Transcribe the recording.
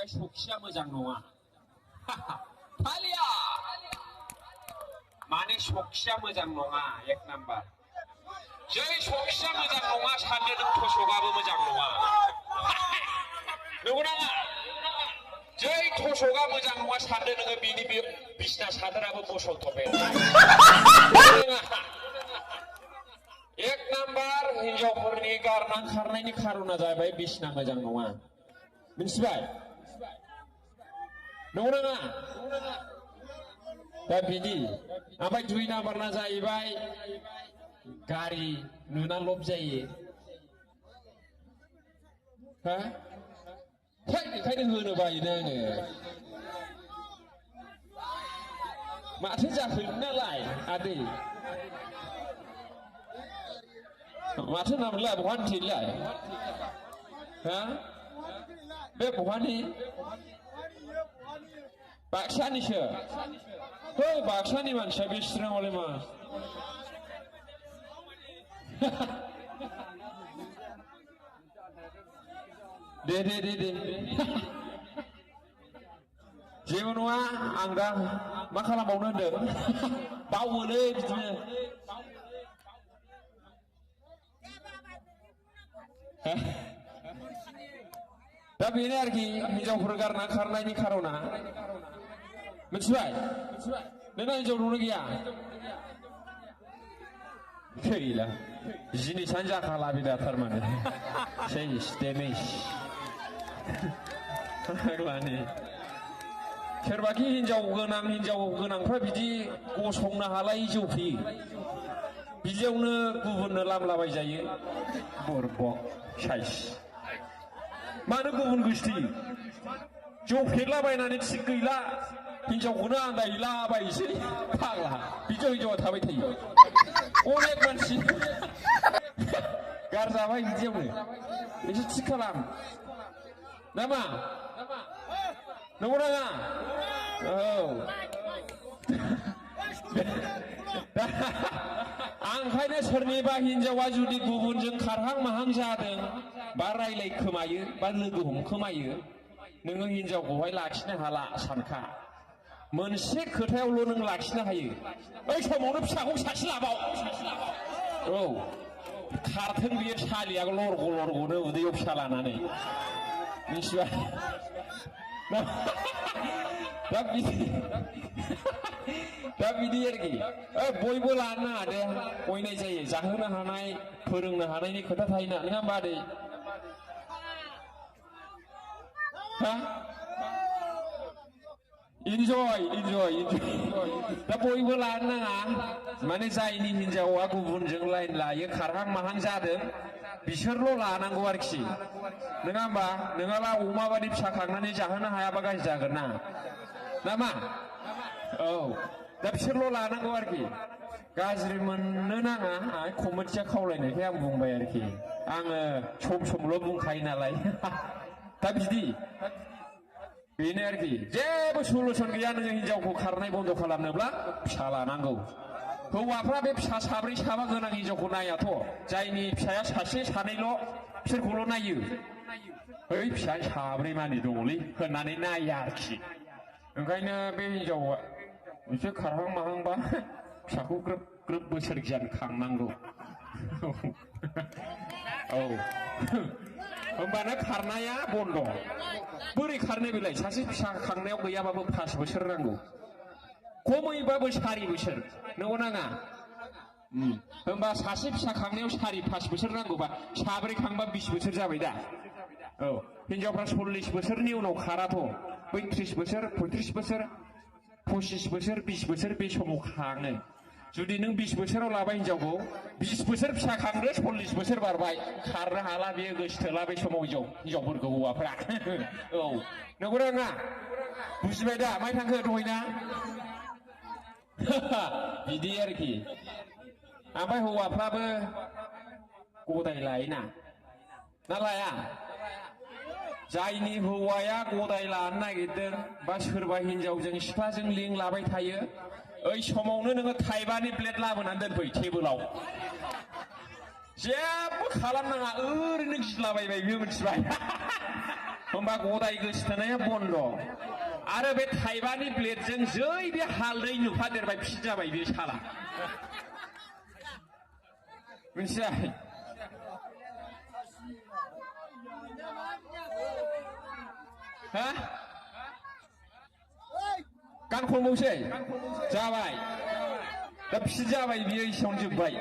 जाहैबाय सखिया मोजां नङा फालिया माने सखिया मोजां नङा एक नाम्बार जै सखिया मोजां नङा सानदो नों थसकआबो मोजां नङा नंगौना जै थसकआ मोजां नङा सानदो नोङो बिनि बिसना सादोराबो बस'थ'बे एक नाम्बार हिनजावफोरनि गारना खारनायनि खारना जाहैबाय बिसना मोजां नङा मिथिबाय नंगौना नङा दा बिदि ओमफ्राय 2 नाम्बारना जाहैबाय गारि नुना लब जायो हा ओंखायनो होनो बायोना आङो माथो जाखो नालाय आदै माथो नामलाय बहानिलाय हा बे बहानि बाक्सानिसो है बाक्सानि मानसिया बे चिराङावलाय मा दे जेबो नङा आं दा मा खालामबावनो होनदों बावोलै बिदिनो दा बेनो आरोखि हिनजावफोर गारना खारनायनि खारना मिथिबाय नोंना हिनजाव दंना गैया गैला जिनिसानो जाखाला बेदा थारमाने सेस डेमेज सोरबाखि हिनजाव गोनांफ्रा बिदि गसंनो हालायै जौ फेयो बिदियावनो गुबुननो लामलाबाय जायो बरबक साइज मानो गुबुन गोसथि जौ फेरलाबायनानै थिग गैला हिनजावखौनो आन्दायलाबायसै फाग्ला बिदियाव हिनजावा थाबाय थायो अनेक मानसि गारजाबाय बिदियावनो एसे थिग खालाम नामा नंगौ नङा औ आं ओंखायनो सोरनिबा हिनजावा जुदि गुबुनजों खारहां माहां जादों बा रायलाय खोमायो बा लोगो हमखोमायो नोङो हिनजावखौहाय लाखिनो हाला सानखा मोनसे खोथायावल' नों लाखिनो हायो बै समावनो फिसाखौ सासे लाबाव औ खारथों बियो सालिया लरग'नो उदैयाव फिसा लानानै मिथिबाय दा बिदि आरोखि बयबो लानो नाङा दे अयनाय जायो जाहोनो हानाय फोरोंनो हानायनि खोथा थायोना नङा होमबा आदै हा इन्जय दा बयबो लानो नाङा माने जायनि हिनजावा गुबुनजों लाइन लायो खारहां माहां जादों बिसोरल' लानांगौ आरोखि नङा होमबा नोङाला अमा बादि फिसा खांनानै जाहोनो हायाबा गाज्रि जागोन ना नामा औ दा बिसोरल' लानांगौ आरोखि गाज्रि मोननो नाङा कमिटिया खावलायनायखाय आं बुंबाय आरोखि आङो समल' बुंखायो नालाय दा बिदि बेनो आरोखि जेबो सलुसन गैया नोङो हिनजावखौ खारनाय बन्द खालामनोब्ला फिसा लानांगौ हौवाफ्रा बे फिसा साब्रै साबा गोनां हिनजावखौ नायाथ' जायनि फिसाया सासे सानैल' बिसोरखौल' नायो बै फिसा साब्रै मानि दङलै होननानै नाया आरोखि ओंखायनो बे हिनजावा एसे खारहां माहांबा फिसाखौ ग्रोब ग्रोब बोसोर गियान खांनांगौ औ होमबानो खारनाया बन्द बोरै खारनो बेलाय सासे फिसा खांनायाव गैयाबाबो 5 बोसोर नांगौ खमैबाबो 4 बोसोर नंगौ नाङा होमबा सासे फिसा खांनायाव 4-5 बोसोर नांगौबा साब्रै खांबा 20 बोसोर जाबाय दा औ हिनजावफ्रा 40 बोसोरनि उनाव खाराथ' बै 30 बोसोर 35 बोसोर 25 बोसोर 20 बोसोर बे समाव खाङो जुदि नों 20 बोसोराव लाबाय हिनजावखौ 20 बोसोर फिसा खांदो 40 बोसोर बारबाय खारनो हाला बेयो गोसोथोला बे समाव हिनजावफोरखौ हौवाफ्रा औ नंगौ नङा बुजिबाय दा माय थांखो दहायना बिदि आरोखि ओमफ्राय हौवाफ्राबो गदाय लायोना ना लाया जायनि हौवाया गदाय लानो नागिरदों बा सोरबा हिनजावजों सिख्लाजों लिंक लाबाय थायो ओइ समावनो नोङो थाइबानि प्लेट लाबोनानै दोनफै टेबोलाव जेबो खालामनाङा ओरैनो गिलाबायबाय बियो मिथिबाय होमबा गदाय गोसथोनाया बन्द आरो बे थाइबानि ब्लेडजों जै बे हालदै नुफादेरबाय फिट जाबाय बे साला मिथिबाय हा गान खनबावसै जाबाय दा फिट जाबाय बियो इसेयावनो जोब्बाय